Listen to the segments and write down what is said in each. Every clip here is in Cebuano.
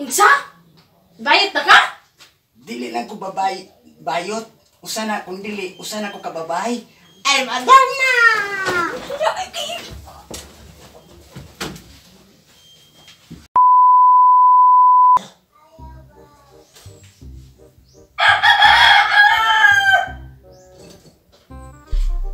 Unsa? Bayot na ka? Dili lang ko babay bayot. Usa na kung dili, usa na ko kababay. I'm a dona.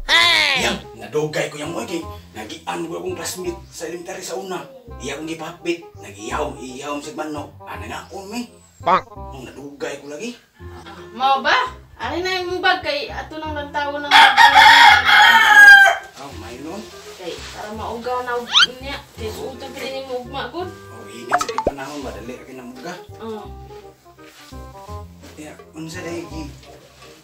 Hey! Yang, nadugay ko yang kay nagian ko akong classmate sa elementary sa una. Iya akong gipapit, nagiyaw, iyaw sa manok. Ana nga ako mi. Bang. Nung nadugay ko lagi. Mao ba? Ari na yung bag kay ato nang lantawo ng Oh, may nun. Kay para mauga na niya. Kay suoton pa rin mo ugma gud. Oh, init sa panahon madali ra kay namuga. Oh. Ya, unsa dai gi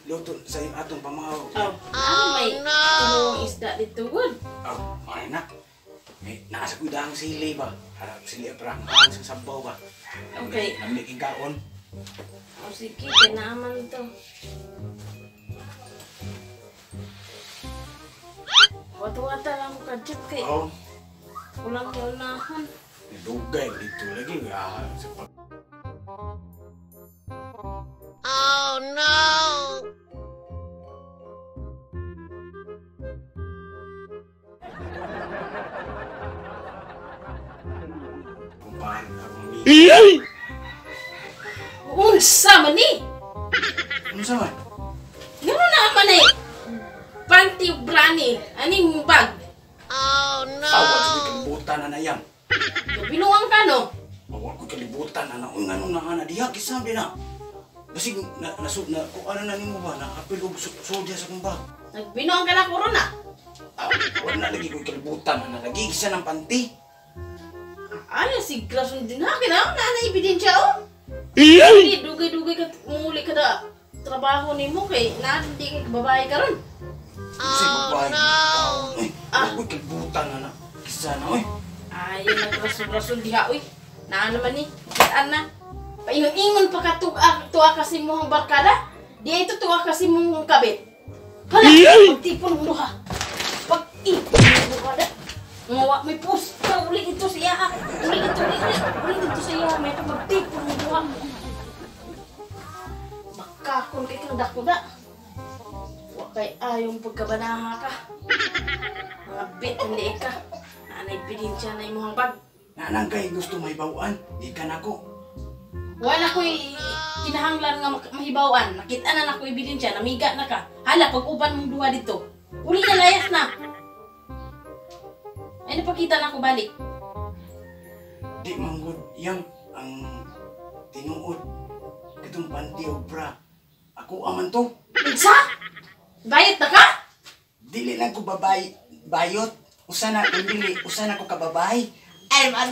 luto sa atong pamahaw. Oh, oh no. Tinuong isda dito gud. Oh, may na. Eh, nasa ko dahang sili ba? Harap sili parang sa sabaw ba? Okay. Nami kay kaon. Oh, sige, kay naaman to. Wata-wata lang mo kadyot kay. Oh. Kulang kay unahan. Dugay dito lagi sa pag. Oh no. Unsa man ni? Unsa man? Ngano na man eh? Panty ug brani, ani mong bag? Oh no. Awa ko kalibutan na nayang. Biluang ka no? Awa ko kalibutan na na. Uy, ngano na ana diha kisam din na. Basig na nasud na ko ano na nimo ba na apil og sodya sa akong bag. Nagbinuang ka na corona. Ah, wala lagi ko kalibutan na lagi isa ng panty. Ay, si Grason din ha kina na na ebidensya oh. Hindi, dugay-dugay ka muli ka da trabaho nimo kay na di ka babae karon. Oh, no. Uy, Ah. ah. Kalibutan na na. Kisa na oy. Ay, nagrason-rason diha oy. Naa naman ni, kitaan na. Paingon-ingon pa ka tuwa kasi mo ang barkada. Di ito tuwa kasi mong kabit. Hala, pagtipon mo duha. Pag-ipon mo duha da. Ngawa may pusta uli ito sa iya. Uli ito, uli, uli. Uli dito sa iya. May pagtipon mo duha. Bakakon kay kang dako da. Wa kay ayong pagkabanaha ka. Mga bit hindi ka. Naanay ebidensya na imong bag. Nanang kay gusto mahibaw-an, di ka nako. Wala ko'y kinahanglan nga mahibaw-an. Nakita na nako ebidensya, namiga na ka. Hala, pag-uban mong duha dito. Uli na, layas na. Ay, napakita na ako balik. Di manggod yang ang tinuod katong panty o bra. Ako aman to. Unsa? Bayot na ka? Dili lang ko babay bayot. Usa na kung dili, usa na ko kababay. I'm a